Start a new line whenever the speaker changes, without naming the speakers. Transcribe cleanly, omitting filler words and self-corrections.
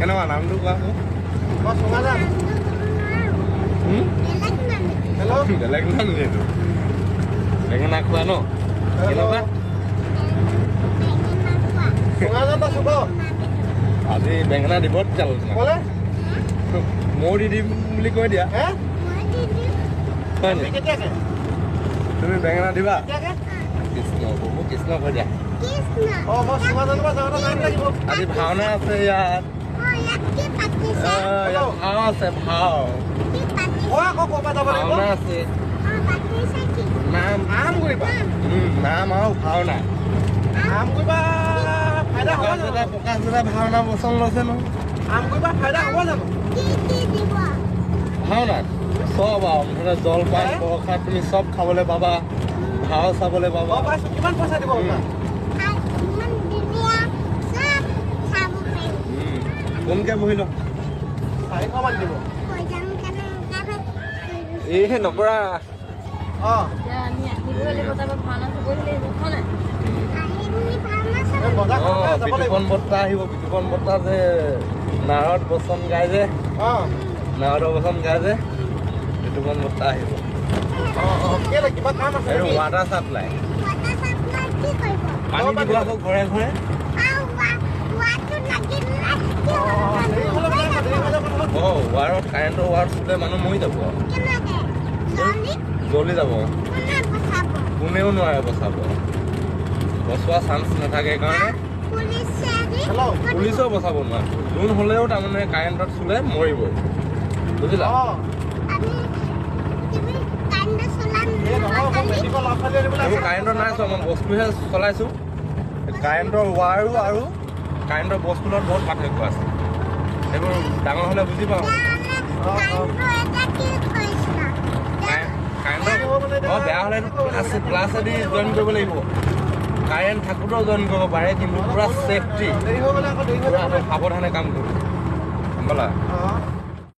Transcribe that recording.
কেনেকুৱা নামটো কোৱাচোন?
মই চুঙাজান।
হুম?
হেল্ল'।
বেলেগ নাম নেকি এইটো? বেঙেনা খোৱা ন? কেনেকুৱা?
চুঙাজান বা চুক।
আজি বেঙেনা দিব তেতিয়াহ'লে তোমাক।
ক'লে?
ময়ো দি দিম বুলি কৈ দিয়া।
হে?
হয় নি?
কেতিয়াকে?
তুমি বেঙেনা দিবা?
কেতিয়াকে?
কৃষ্ণ প্ৰভু, কৃষ্ণ কৈ দিয়া।
অঁ, মই চুঙাজানৰ পৰা যাওঁতে টাইম লাগিব।
আজি ভাওনা আছে ইয়াত। ইয়াত ভাও আছে, ভাও।
মই আকৌ ক'ৰ পৰা যাব লাগিব?
ভাওনা আছে, নাম।
আম কৰিবা?
নাম আৰু ভাওনা।
আম কৰিবা ফাইদা হ'ব
প্ৰকাশ
জানো?
দাদা, প্ৰকাশ দাদা ভাওনা বচন লৈছে নহয়।
আম কৰিবা ফাইদা হ'ব জানো?
ভাওনাত চব আৰু মুঠতে জলপান, প্ৰসাদ তুমি চব খাবলৈ পাবা, ভাও চাবলৈ পাবা।
গম পাইছোঁ। কিমান পইচা দিব আপোনাক?
কোনকে বহি ল।
400 মান দিব।
এইহে নকৰা।
অঁ।
আমি আহিবই লাগিব, তাৰপৰা ভাওনা চাবই লাগিব, হয় নাই?
এই বজাৰ যাব লাগিব।
বিতুপন বৰ্তা আহিব। বিতুপন বৰ্তা যে নাৰদ বচন গাই যে, নাৰদৰ বচন গাই যে, বিতুপন বৰ্তা আহিব।
অঁ অঁ কেলে, কিবা কাম আছে
আৰু
নেকি?
ৱাটাৰ চাপ্লাই, পানী দিব আকৌ ঘৰে ঘৰে।
দেৰি হ'লে মানে, দেৰি হৈ যাব নহয়।
অঁ, ৱাৰত, কাৰেণ্টৰ ৱাৰত চুলে মানুহ মৰি যাব, জ্বলি যাব। কোনেও নোৱাৰে বচাব, বচোৱা চান্স নাথাকে কাৰণে।
হেল্ল'।
পুলিচেও বচাব নোৱাৰে। যোন হ'লেও তাৰমানে কাৰেণ্টত চুলে মৰিবই, বুজিলা?
অঁ, এই নহয়, মোৰ মেট্ৰিকৰ ল'ৰা ছোৱালী আনিবলৈ
এইবোৰ
আছে।
কাৰেণ্টত নাই চোৱা, মই বস্তুহে চলাইছোঁ। কাৰেণ্টৰ ৱাৰো আৰু কাৰেণ্টৰ বস্তুৰ লগত বহুত পাৰ্থক্য আছে। সেইবোৰ ডাঙৰ হ'লে বুজি পাওঁ। কাৰেণ্টৰ বেয়া হ'লে প্লাছেদি জইন কৰিব লাগিব। কাৰেণ্ট থাকোঁতেও জইন কৰিব পাৰে, কিন্তু পূৰা ছেফটি
দেৰি হৈ গ'লে আকৌ দেৰি হৈ
পূৰা
যাব।
সাৱধানে কাম কৰিব, গম পালা?
অঁ।